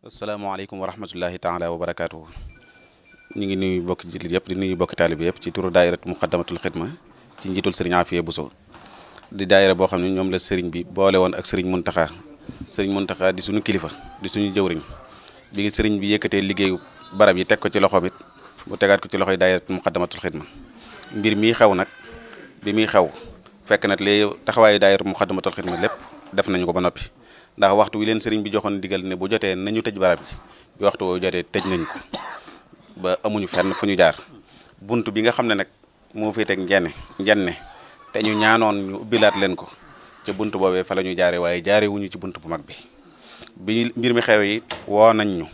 asalaamaaleykum wa rahmatullahi taala wa barakaatu. ñu ngi nuyu bokki jullit yëpp di nuyu bokki taalibe yëpp ci turu daayira muqaddamatul xidma ci njiitul sëriñ Afiya Buso di daayira boo xam ne ñoom la sëriñ bi boole woon ak sëriñ Muntaxa di suñu kilifa di suñu jëwriñ bi ngi sëriñ bi yëkkatee liggéeyu barab yi teg ko ci loxoom it mu tegaat ko ci loxoy daayira muqaddamatul xidma mbir mii xew nag bi muy xew fekk nag léegi taxawaayu daayira muqaddamatul xidma lépp def nañu ko ba noppi ndax waxtu wi leen sëriñ bi joxoon digal ne bu jotee nañu tëj barab bi waxtu woo jotee tëj nañ ko ba amuñu fenn fu ñu jaar bunt bi nga xam ne nag moo féeteeg njenne te ñu ñaanoon ñu ubbilaat leen ko ca bunt boobee fa la ñu jaare waaye jaare wuñu ci bunt bu mag bi mbir mi xew it woo nañ ñu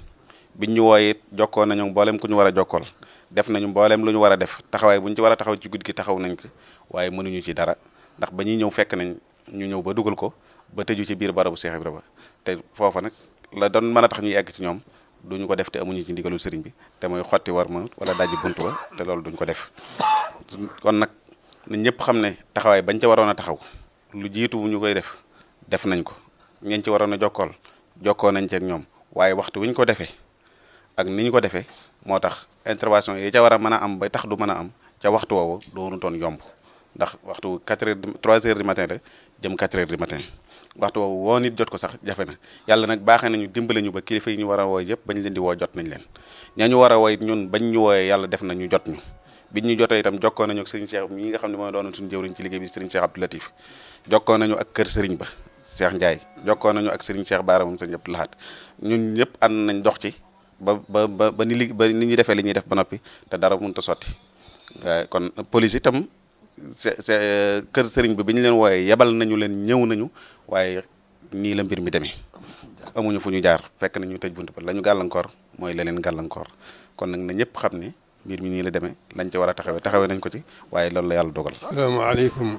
biñ ñu woo it jokkoo nañu mboolem ku ñu war a jokkool def nañu mboolem lu ñu war a def taxawaay buñ ci war a taxaw ci guddi gi taxaw nañ ko waaye mënuñu ci dara ndax ba ñuy ñëw fekk nañ ñu ñëw ba dugal ko ba tëju ci biir barabu Cheikh Ibra ba te foofa nag la doon mën a tax ñuy egg ci ñoom duñu ko def te amuñu ci ndigalul sëriñ bi te mooy xotti war ma wala dajji buntu ba te loolu duñ ko def kon nag na ñëpp xam ne taxawaay bañ ca waroon a taxaw lu jiitu ñu koy def nañ ko ñeen ci waroon a jokkoo nañ ci ak ñoom waaye waxtu wi ñu ko defee ak ni ñu ko defee moo tax intervention yi ca war a mën a am ba tax du mën a am ca waxtu woowu doonu toon yomb ndax waxtu 3 heures du matin la jëm 4 heures du matin waxtu woowu woo nit jot ko sax jafe na yàlla nag baaxee nañu dimbale ñu ba kilifa yi ñu war a wooy yëpp bañ leen di woo jot nañ leen ñaañu war a wooy ñun bañ ñu wooyee yàlla def na ñu jot ñu biñ ñu jotee itam jokkoo nañu ak sëriñ Cheikh mi nga xam ne mooy doonoon suñu jëwriñ ci liggéey bi sëriñ Cheikh Abdou Latif jokkoo nañu ak kër sëriñ ba Cheikh Ndiaye jokkoo nañu ak sëriñ Cheikh Baara moom sëriñ Abdou Lahat ñun ñëpp ànd nañ dox ci ba ni ñu defee li ñuy def ba noppi te dara mënut a sotti kon police itam kër sëriñ bi ñu leen wooyee yebal nañu leen ñëw nañu waaye nii la mbir mi demee amuñu fu ñu jaar fekk na ñu tëj buntu ba la ñu gàllankoor mooy la leen gàllankoor kon nag na ñëpp xam ne mbir mi nii la demee lañ ca war a taxawee nañ ko ci waaye loolu la yàlla dogal. asalaamaaleykum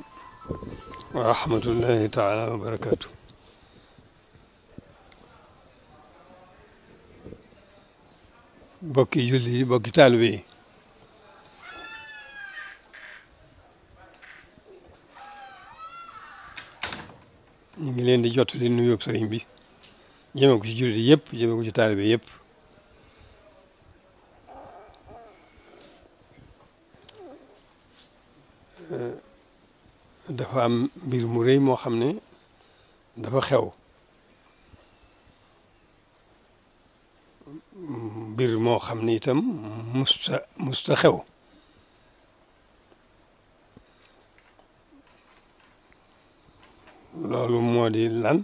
wa rahmatullahi taala wa barakaatu. bokki julli yi bokki taalibe yi ñu ngi leen di jottali nuyoo sëriñ bi jëme ko ci jullit yëpp jëme ko ci taalibe yëpp dafa am mbir mu rëy moo xam ne dafa xew mbir moo xam ne itam musta xew loolu moo di lan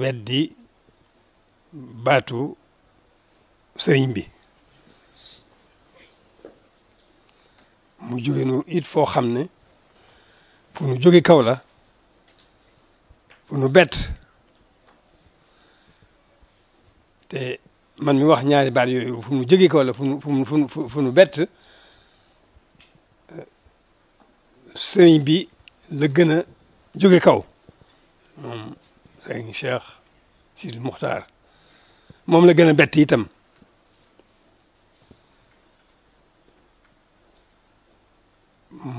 weddi baatu sëriñ bi mu jóge nu it foo xam ne fu nu jóge kaw la fu nu bett te man mi wax ñaari baat yooyu fu nu jóge kaw la fu nu bett sëriñ bi la gën a jóge kaw moom sëriñ Cheikh Sidi Muxtaar moom la gën a bett itam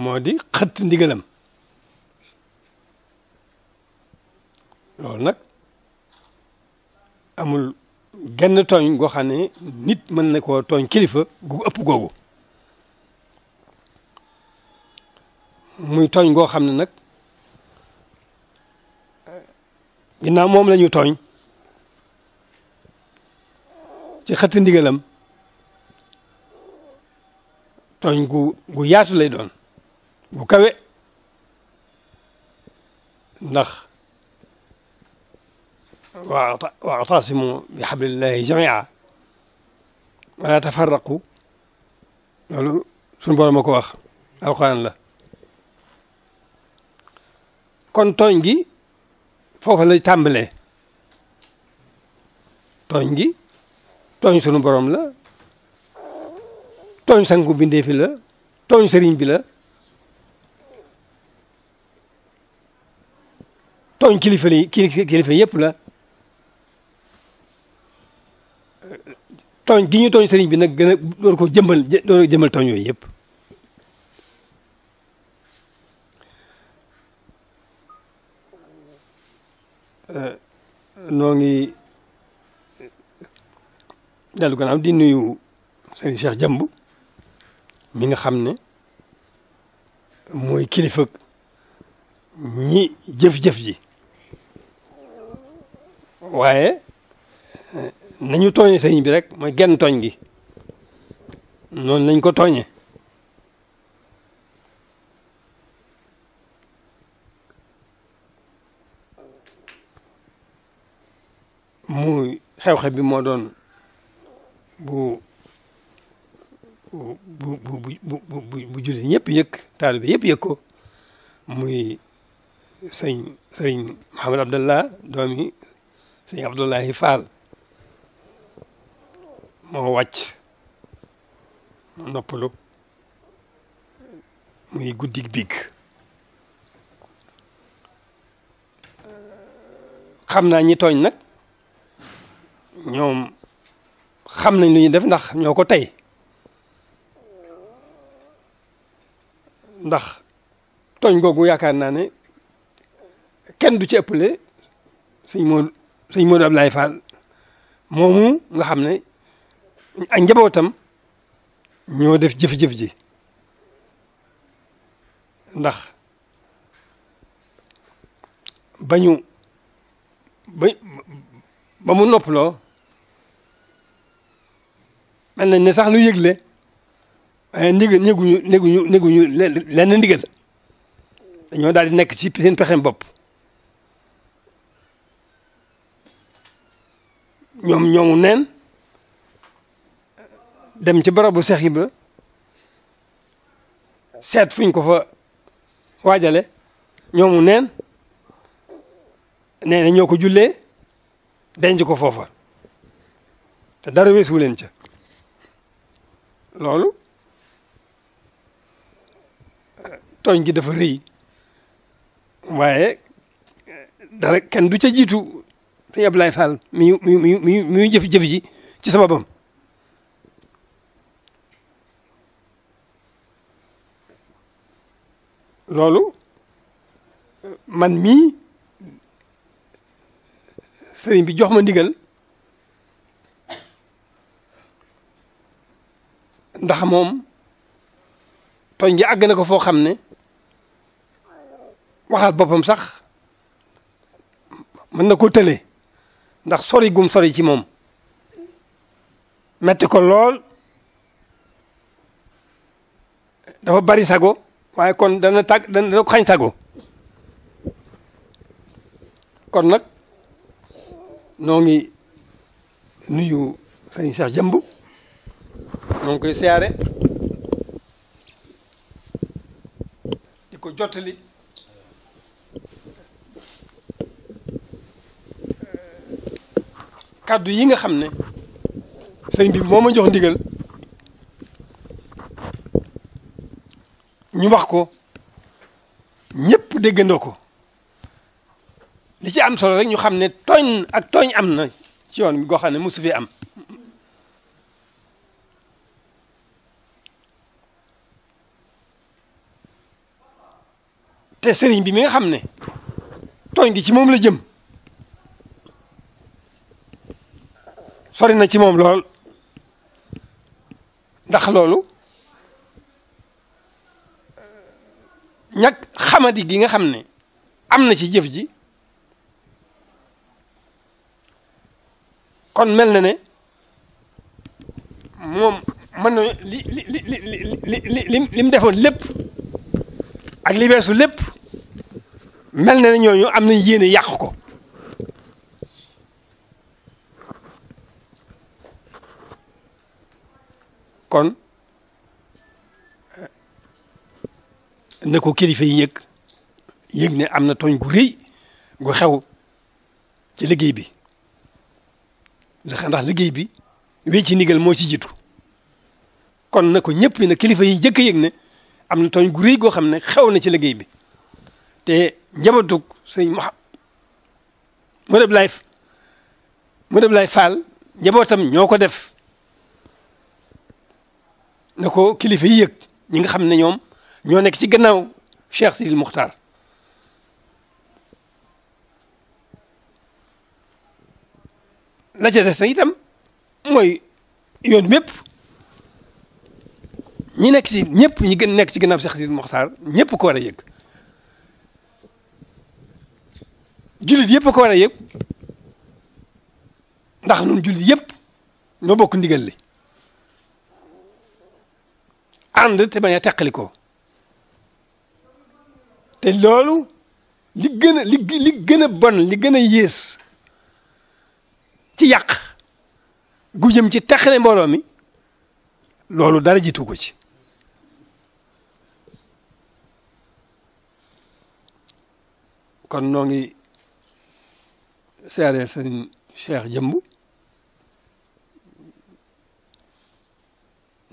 moo di xëtt ndigalam loolu nag amul genn tooñ goo xam ne nit mën na koo tooñ kilifa gu ëpp googu muy tooñ goo xam ne nag ginnaaw moom la ñu tooñ ci xëtt ndigalam tooñ gu yaatu lay doon gu kawe ndax wa'tasimu bi hablillahi jami'a wala tafarraqu loolu suñu borom a ko wax alquran la kon tooñ gi foofu lay tàmbalee tooñ gi tooñ sunu borom la tooñ sangu bindee fi la tooñ sëriñ bi la tooñ kilifa yëpp la tooñ gi ñu tooñ sëriñ bi nag gën a door ko jëmmal tooñ yooyu yëpp noo ngi dellu gannaaw di nuyu sëriñ Cheikh Jëmb mi nga xam ne mooy kilifa ñi jëf-jëf ji waaye nañu tooñe sëriñ bi rek mooy genn tooñ gi noonu lañ ko tooñe muy xew-xew bi moo doon bu jullit ñëpp yëg taalibe yëpp yëg ko muy sëriñ Mouhamed Abdallah doomi sëriñ Abdoulahi Fall moo wàcc moo noppalu muy guddig biig xam naa ñi tooñ nag ñoom xam nañ lu ñuy def ndax ñoo ko tey ndax tooñ googu yaakaar naa ne kenn du ci ëppale sëñ Modou Abdoulaye Fall moomu nga xam ne ak njabootam ñoo def jëf-jëf ji ndax ba mu noppaloo mel nañ ne sax lu yëgle waaye néguñu lenn ndigal dañoo daal di nekk ci seen pexem bopp ñoomu neen dem ci barabu Seex Ibra seet fuñ ko fa waajale ñoomu neen nee na ñoo ko jullee denc ko foofa te dara weesu leen ca loolu tooñ gi dafa rëy waaye dara kenn du ca jiitu sëñ Abdoulaye Fall mi jëf-jëf ji ci sababam loolu man mii sëriñ bi jox ma ndigal ndax moom tooñ gi àgg na ko foo xam ne waxal boppam sax mën na ko tële ndax sori gum sori ci moom metti ko lool dafa bari sago waaye kon dana ko xañ sago kon nag noo ngi nuyu sëñ Cheikh Jëmb noo ngi koy siyaare di ko jottali kàddu yi nga xam ne sëñ bi moo ma jox ndigal ñu wax ko ñëpp déggandoo ko li ci am solo rek ñu xam ne tooñ am na ci yoon bi goo xam ne mosu fi am te sëriñ bi mi nga xam ne tooñ gi ci moom la jëm sori na ci moom lool ndax loolu ñàkk xamadi gi nga xam ne am na ci jëf ji kon mel na ne moom mën na li mu defoon lépp ak li weesu lépp mel na ne ñooñu am nañ yéene yàq ko kon na ko kilifa yi yëg ne am na tooñ gu rëy gu xew ci liggéey bi ndax liggéey bi wéy ci ndigal moo ci jiitu kon na ko ñëpp na kilifa yi jëkk a yëg ne am na tooñ gu rëy goo xam ne xew na ci liggéey bi te njabootug sëñ Modou Abdoulaye Fall njabootam ñoo ko def na ko kilifa yi yëg ñi nga xam ne ñoom ñoo nekk ci gannaaw Cheikh Sidil Muxtaar la ca des nag itam mooy yoon mépp ñi nekk ci ñëpp ñi gën nekk ci gannaaw Cheikh Sidi Mokhtar ñëpp ko war a yëg jullit yëpp ko war a yëg ndax ñun jullit yëpp ñoo bokk ndigal li ànd te bañ a teqali ko te loolu li gën a bon li gën a yées ci yàq gu jëm ci teqale mbooloo mi loolu dara jiitu ko ci kon noo ngi seere sëriñ Cheikh Jëmb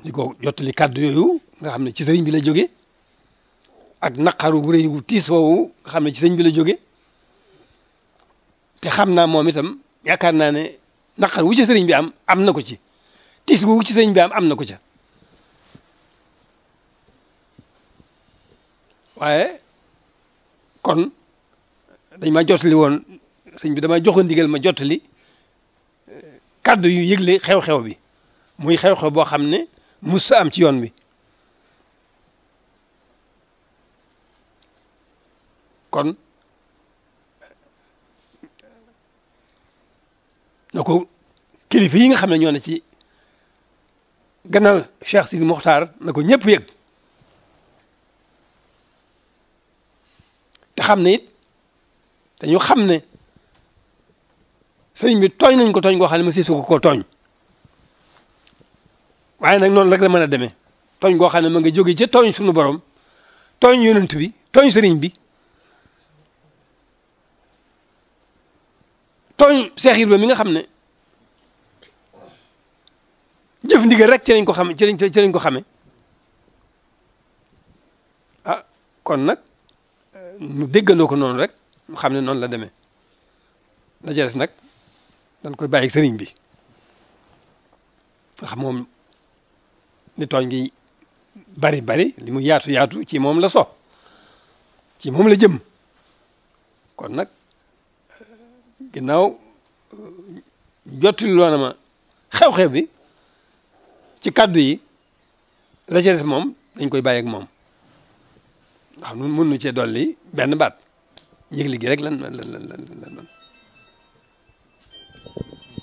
di ko jottali kàddu yooyu nga xam ne ci sëriñ bi la jóge ak naqaru bu rëy wu tiis woowu nga xam ne ci sëriñ bi la jóge te xam naa moom itam yaakaar naa ne naqar wu ci sëriñ bi am na ko ci tiis wu ci sëriñ bi am na ko ca waaye kon dañ ma jottali woon sëñ bi dama joxoon ndigal ma jottali kàddu yu yëgle xew-xew bi muy xew-xew boo xam ne mus sa am ci yoon bi kon na ko kilifa yi nga xam ne ñoo ne ci gannaaw Cheikh Sidi Mokhtar na ko ñëpp yëg te xam ne it dañu xam ne sëriñ bi tooñ nañ ko tooñ goo xam ne ma siisu ko koo tooñ waaye nag noonu rek la mën a demee tooñ goo xam ne ma nga jóge ca tooñ suñu borom tooñ yonent bi tooñ sëriñ bi tooñ Cheikh Ibrahima mi nga xam ne jëf ndigal rek ci lañ ko xam ci lañ ko xame ah kon nag nu déggandoo ko noonu rek mu xam ne noonu la demee la jëles nag dañ koy bàyyi sëriñ bi ndax moom ni tooñ gi bari li mu yaatu ci moom la so ci moom la jëm kon nag ginnaaw jottali loona ma xew-xew bi ci kaddu yi la ca des moom dañ koy bàyyi ak moom ndax nun mën nu cee dolli benn baat yëgli gi rek lan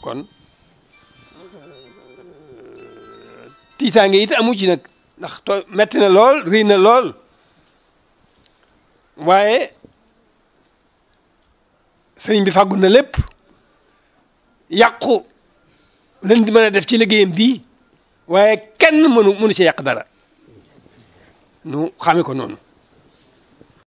kon tiitaange it amu ci nag ndax metti na lool rëy na lool waaye sëriñ bi fàggu na lépp yàqu lañ di mën a def ci liggéeyam bii waaye kenn mënu ci yàq dara nu xame ko noonu